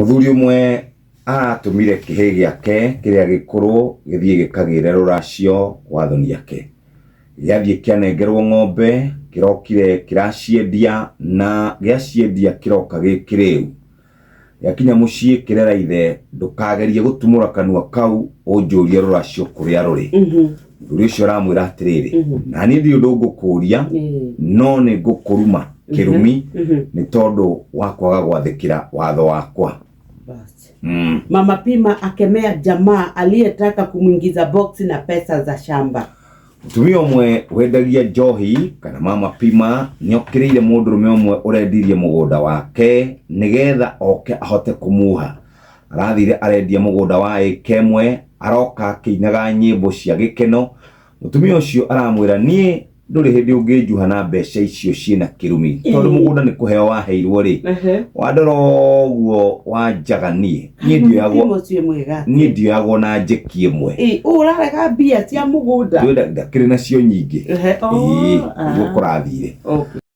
Mũthuri ũmwe aratũmire kĩhĩ gĩake kĩrĩa gĩkũrũ gĩthiĩ gĩkagĩre rũracio gwa athoni ake. Gĩathiĩ kĩanengerwo ng'ombe, kĩrokire kĩraciendia na gĩaciendia kĩroka gĩ kĩrĩu. Gĩakinya mũciĩ kĩrera ithe ndũkagerie gũtumũra kanua kau ũnjũrie rũracio kũrĩa rũrĩ. Mũthuri ũcio aramwĩra atĩrĩrĩ, na niĩ ndirĩ ũndũ ngũkũria no nĩ ngũkũruma kĩrumi nĩ tondũ wa kwaga gwathĩkĩra watho wakwa. Basi. Mama Pima akemea jamaa aliyetaka kumwingiza boksi na pesa za shamba. Mũtumia ũmwe wendagia njohi kana mama Pima nĩokĩrĩire mũndũrũme ũmwe ũrendirie mũgũnda wake nĩgetha oke ahote kũmuha. Arathire arendia mũgũnda wa ĩka ĩmwe aroka akĩinaga nyĩmbo cia gĩkeno. Mũtumia ũcio aramwĩra niĩ ndũrĩ hĩndĩ ũngĩnjuha na mbeca icio ciĩna kĩrumi tondũ mũgũnda nĩ kũheo waheirwo rĩ, wandora ũguo wanjaga niĩ niĩ ndioyagwo Pima ũcio mwega. Niĩ ndioyagwo na njeki ĩmwe. Ĩ, ũrarega mbia cia mũgũnda. Ndwĩra ndakĩrĩ nacio nyingĩ. Oh, Ĩĩ, nĩguo ah. kũrathire.